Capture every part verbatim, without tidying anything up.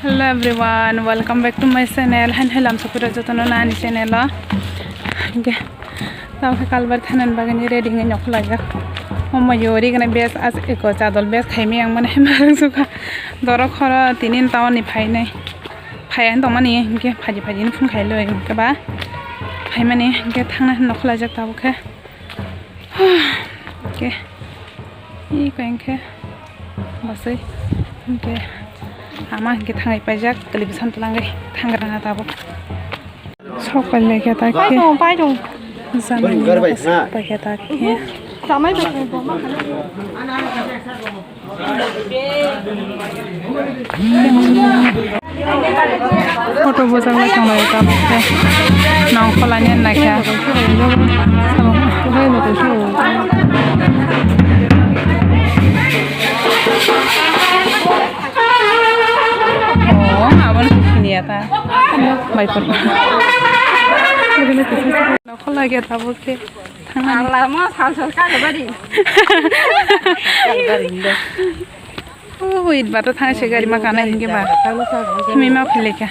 Hello everyone, welcome back to my channel. Hain hai lam sokura jotono nani channel o. Hingke tamo khe kalbar thanan bagani ready wngwi nokho laijak. Omo yori gana bes as eko chadol bes khaimai ang mane hai marang sukha. Dorok khoro tinin town ni phainai. Phaiya tongmani hingke phaji phaji phun khailoi hingke ba phaimani hingke thangna nokho laijak tabuk khe. Hingke iko hingke bwsai hingke ama hingke thangai paijak television twlangwi thangrana tabuk. Sok pailai khe ta khe. Pai dong, pai dong. Zamani bai sok paikhe ta khe. Zamai bai khe bo ma khana. Photo bojak lai tonglai tabuk khe. Nongkhor lainani naikha. Oh, aboni siniya ta. Bai pon. Nongkhor laiya tabuk khe. Thangmani. Ang lama sal sal kha bari. Ui, ba to thang se gari ma kana hinge ba. Himi ma phileka.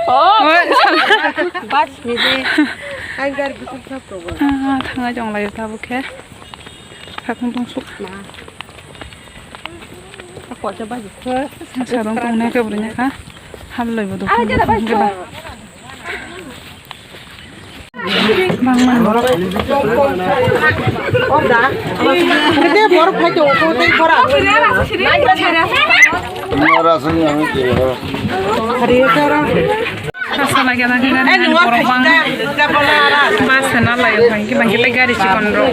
Oh, bas ni de. Ang gari butuh sab to. Ah, thanga jong lai tabuk khe. Khakung tong suk. Sarong tong ne ke bring kha. Ham loi bo do. Bangma. Gede bor phai to ko tei khora. Nora sani ami ke. Hari tara. Kasa lagi lagi nani borok bang. Bas na lai bang ki bang ki gari chikon ro.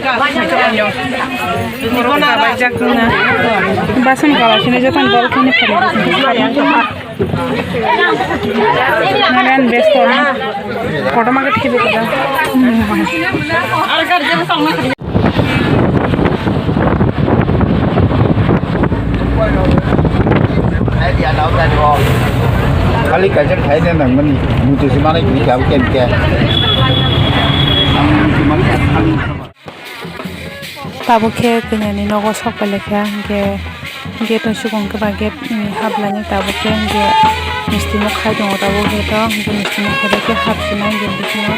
Borok ka bai jak na. Basan kala sini jotan dol khani phari. Narayan besto na. Photo ma ka thibi ka. Khali kaisa khai de nang mani, mutu se manai kini kabo kem ke. Tabuk khe kanyani nogo sok pailai kha, hingke gate o chukung khe ba gate ni hap lainai, tabuk khe hingke misti nok khai tongo, tabuk gate o hingke misti nok khai khe hap sinai hingke bisingo.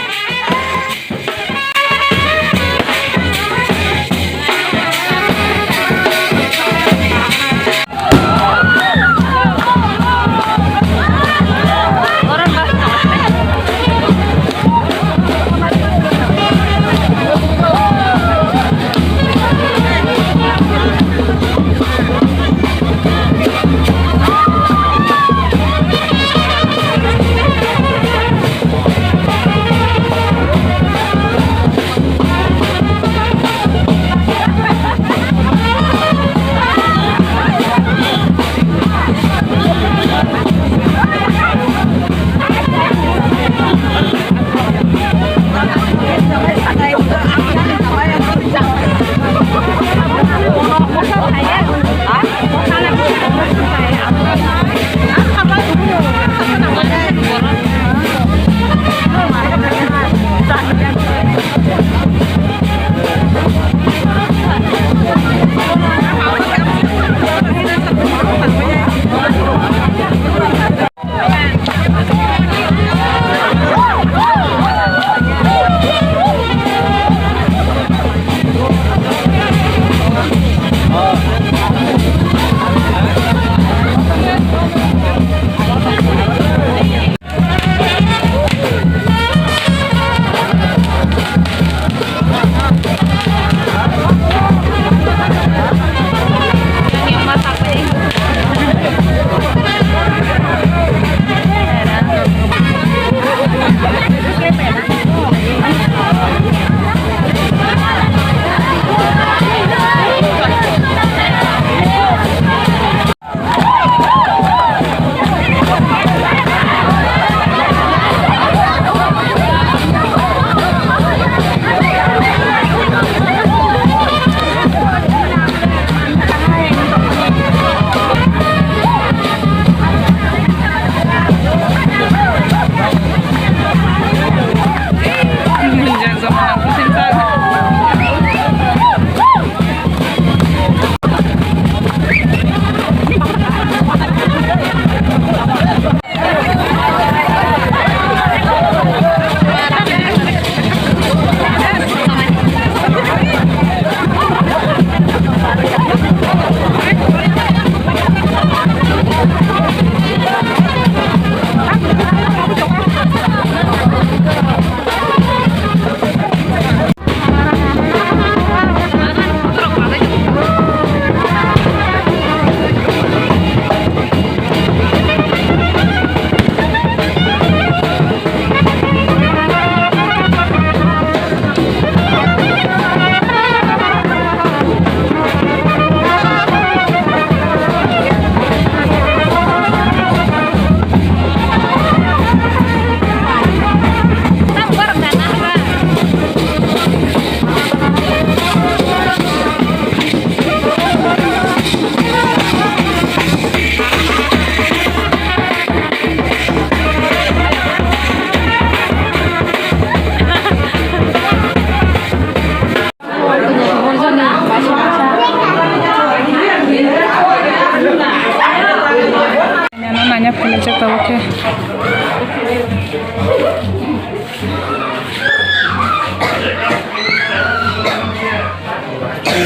Yang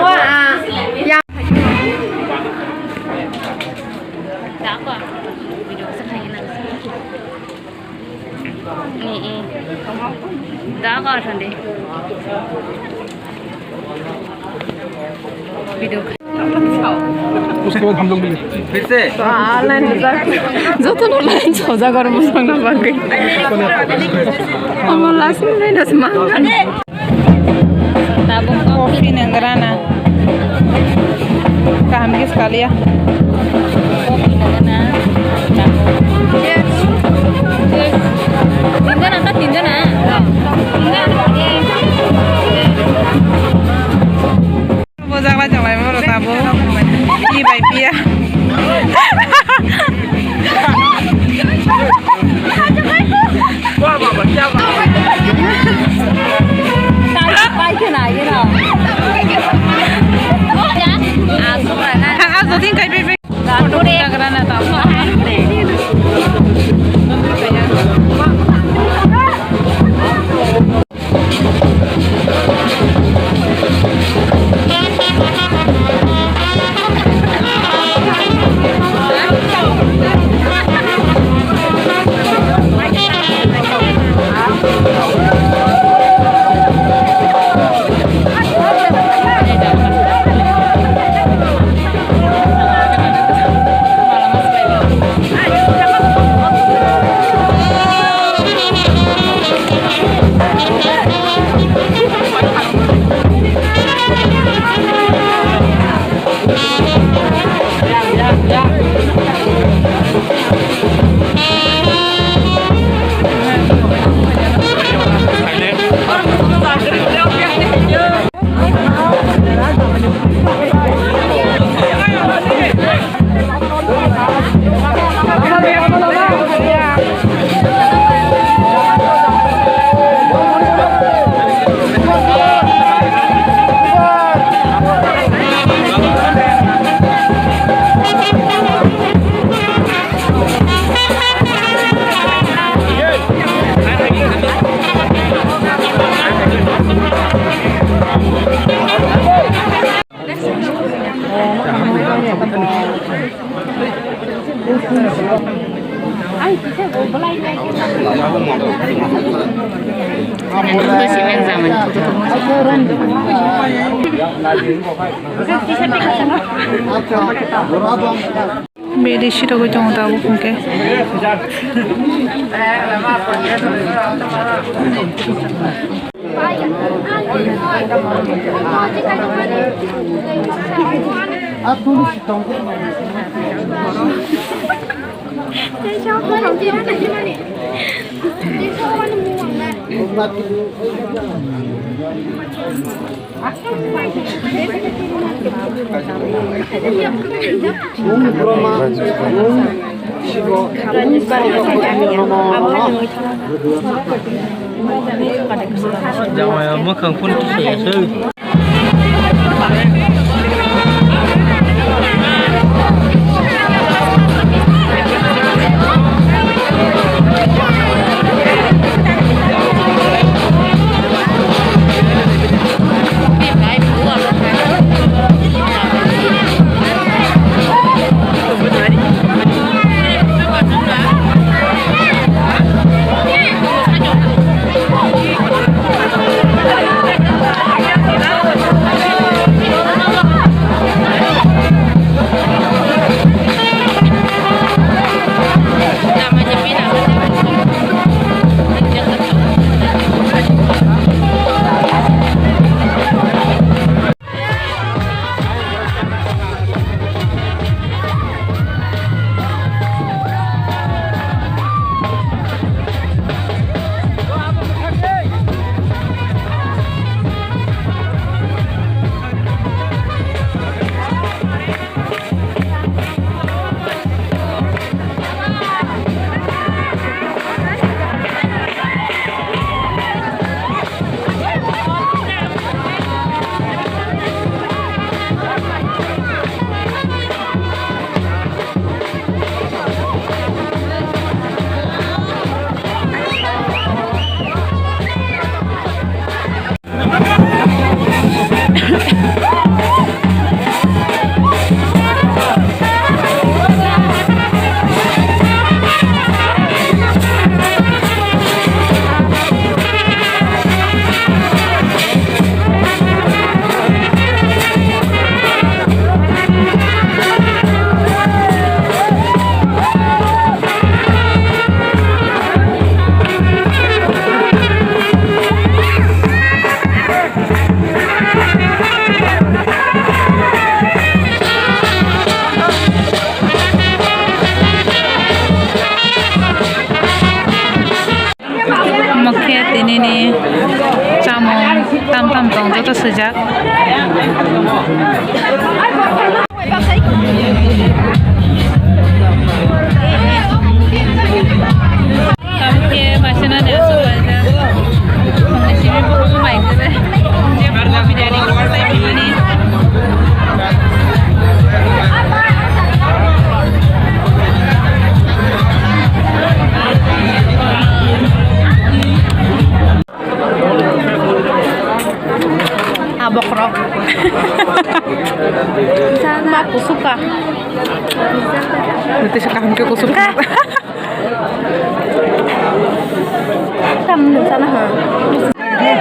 wa, ah, yang. Da ka thande. Video. उसके बाद हम लोग भी। फिर से। Online joto no line soja gor mo sangna bagwi. Amo last minute as ma. Tabuk coffee nang grana. Kaham khe swkaliya. Coffee nang grana. Tabuk. Tinjon angka tinjon ah. Bo jaglai jaglai mo rota bo. Pi bai piya. Ang aso din kai bai bai. Photo jagrana ta. Bede sirogwi tongo tabuk hwnkhe. Jamaya mwkhang phone twi swi. Tong joto swijak. Tamokhe maisana de aswk laijak. Simi bukumu mai kwrwi. Je bukumu bidari kisa sai bimani. Ah, bokrok. Ma kusuk ka. Niti sa kaham ke kusuk ka. Tam sana ha. Hey,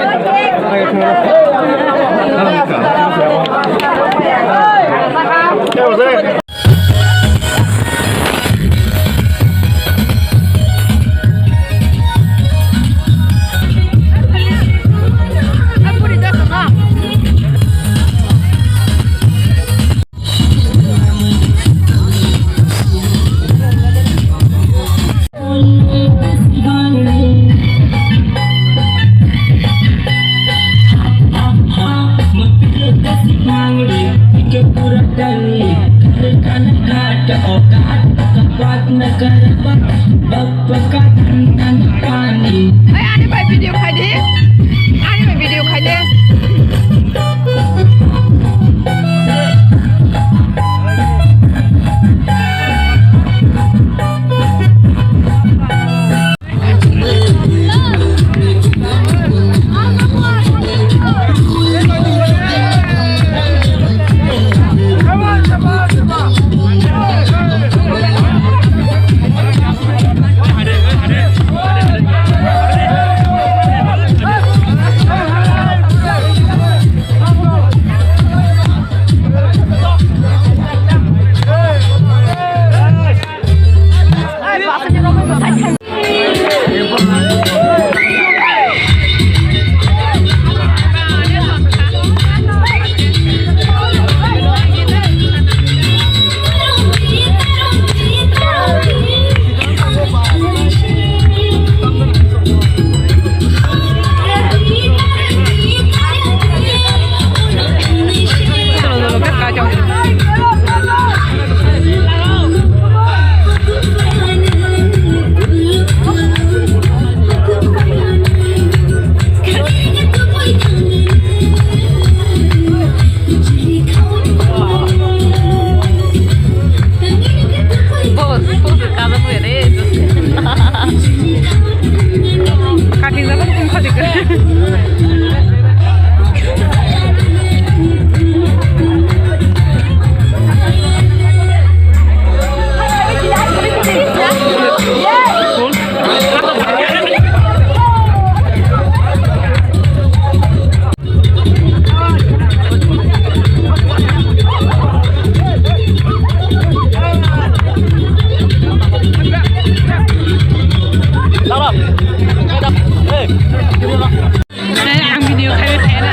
ani bai video khai di. Ani bai video khai di. Boss, boss, kada puya re. Kaki zala kung khadi ka. Ang video khai khai na.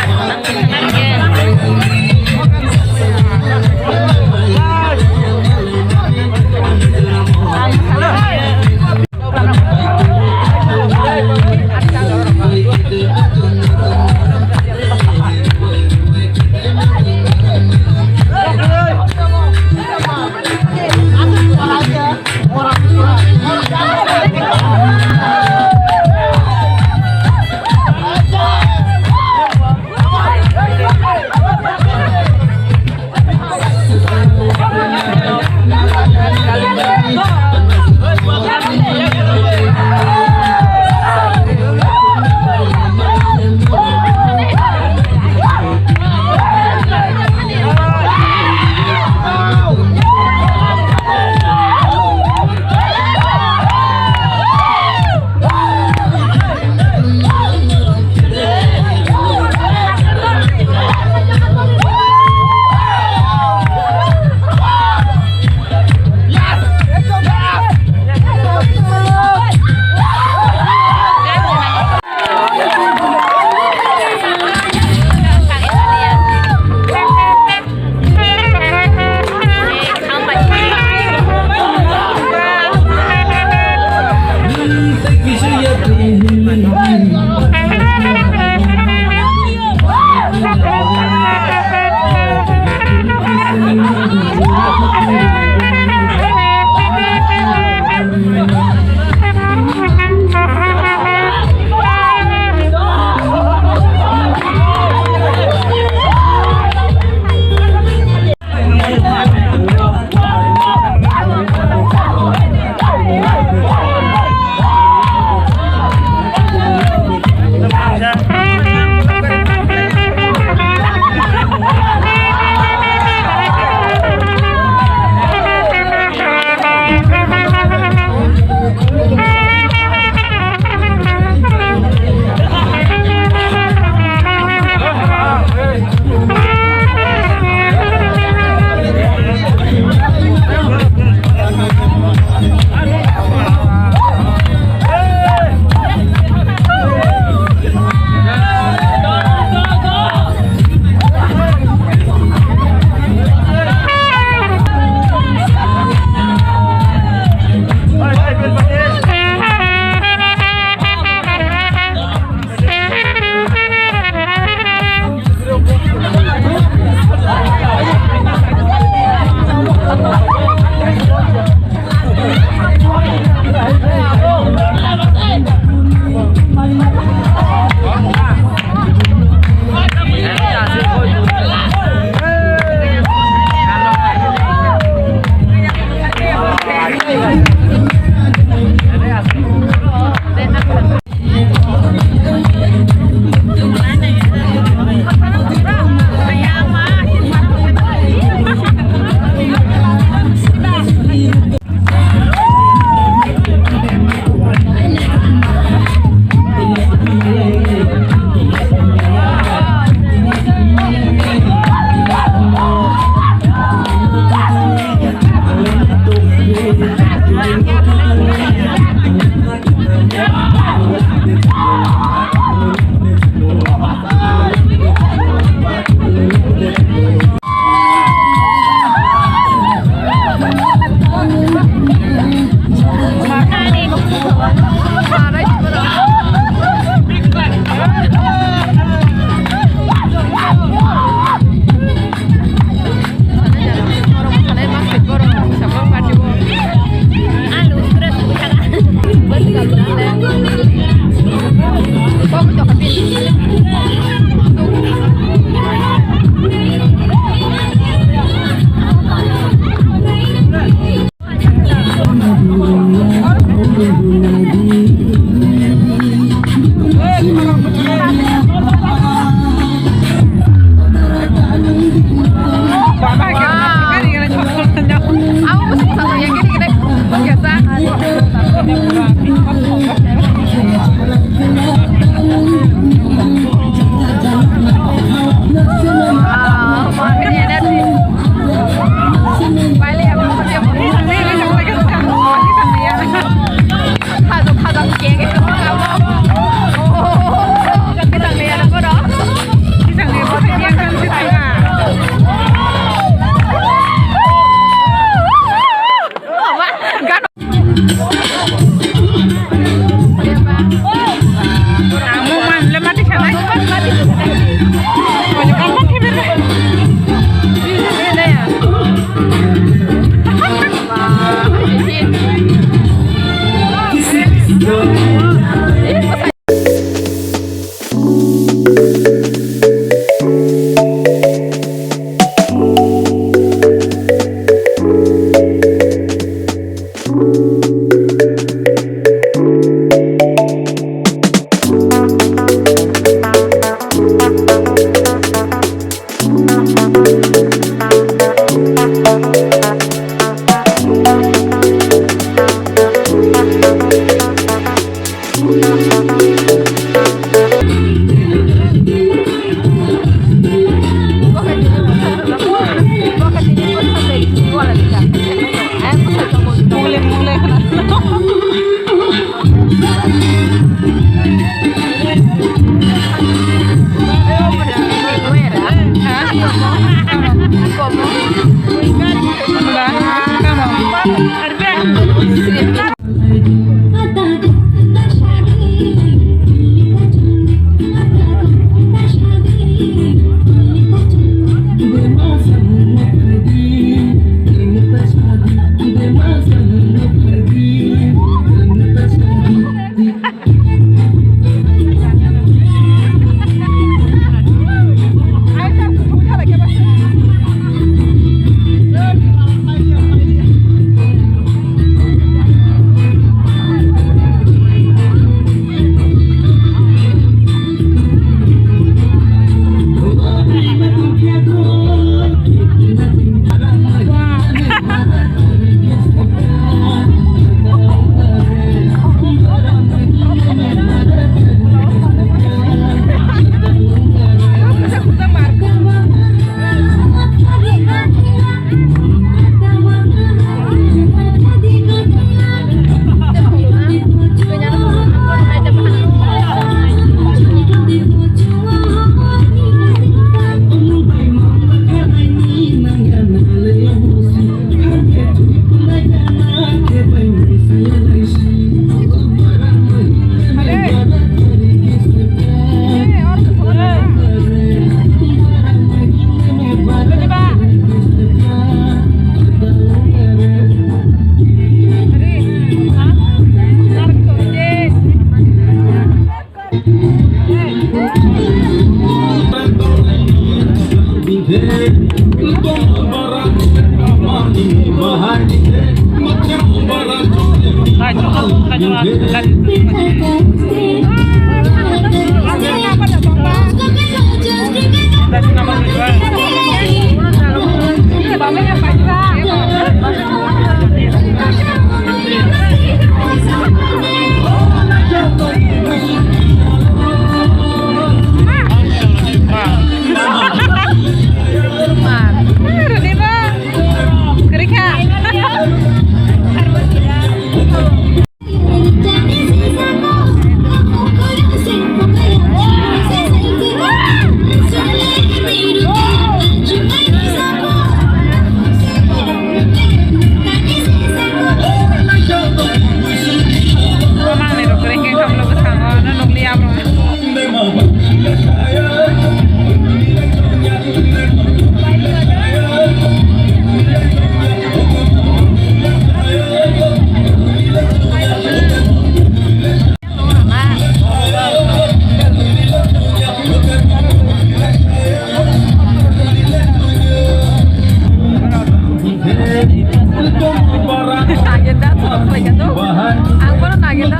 Ang bono nagenda.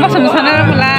Masa musana rok la.